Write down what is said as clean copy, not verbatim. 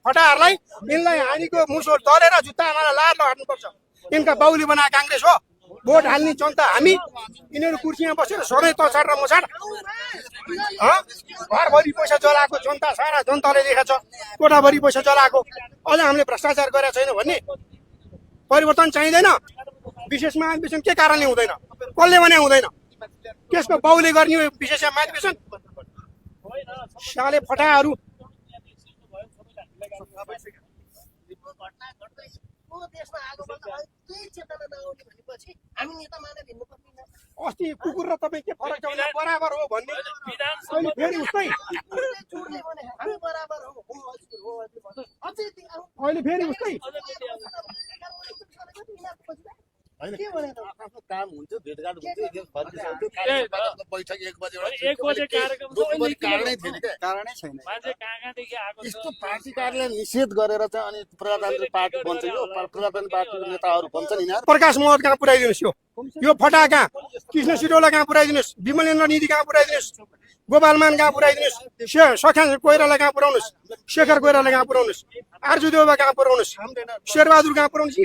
फटाहरूलाई यिनलाई हानीको मुसो दलेर जुत्ता आमालाई लाएर हाट्नुपर्छ। यिनका बाउले बनाए काङ्ग्रेस हो। भोट हाल्ने जनता हामी, यिनीहरू कुर्सीमा बसेर सधैँ तछाड र मछाड। घरभरि पैसा जलाएको जनता, सारा जनताले देखाएको छ कोठाभरि पैसा जलाएको। अझ हामीले भ्रष्टाचार गरेका छैन भन्ने परिवर्तन चाहिँदैन। विशेष महाधिवेशन के कारणले हुँदैन? कसले भने हुँदैन? त्यसको बाउले गर्ने विशेष महाधिवेशन? साले फटाहरू। अस्ति कुकुर र तपाईँ के फरक छ भने बराबर हो भन्ने अहिले फेरि उस्तै। अहिले फेरि उस्तै। आफ्नो काम हुन्छ, भेटघाट हुन्छ, बैठक 1 बजेबाट कारणै थिएन क्या, कारणै छैन। यस्तो पार्टी कार्यालय निषेध गरेर चाहिँ अनि प्रजातान्त्रिक पार्टी बन्छ। यो प्रजातान्त्रिक पार्टीको नेताहरू भन्छन् यिनीहरू। प्रकाश महत कहाँ पुऱ्याइदिनुहोस्? यो फटा कहाँ? कृष्ण सिटौला कहाँ पुऱ्याइदिनुहोस्? विमलेन्द्र निधि कहाँ पुऱ्याइदिनुहोस्? गोपालमान कहाँ पुऱ्याइदिनुहोस्? सख्या कोइराला कहाँ पुऱ्याउनुहोस्? शेखर कोइराला कहाँ पुऱ्याउनुहोस्? आर्जु देउबा कहाँ पुऱ्याउनुहोस्? शेरबहादुर कहाँ पुऱ्याउनुहोस्?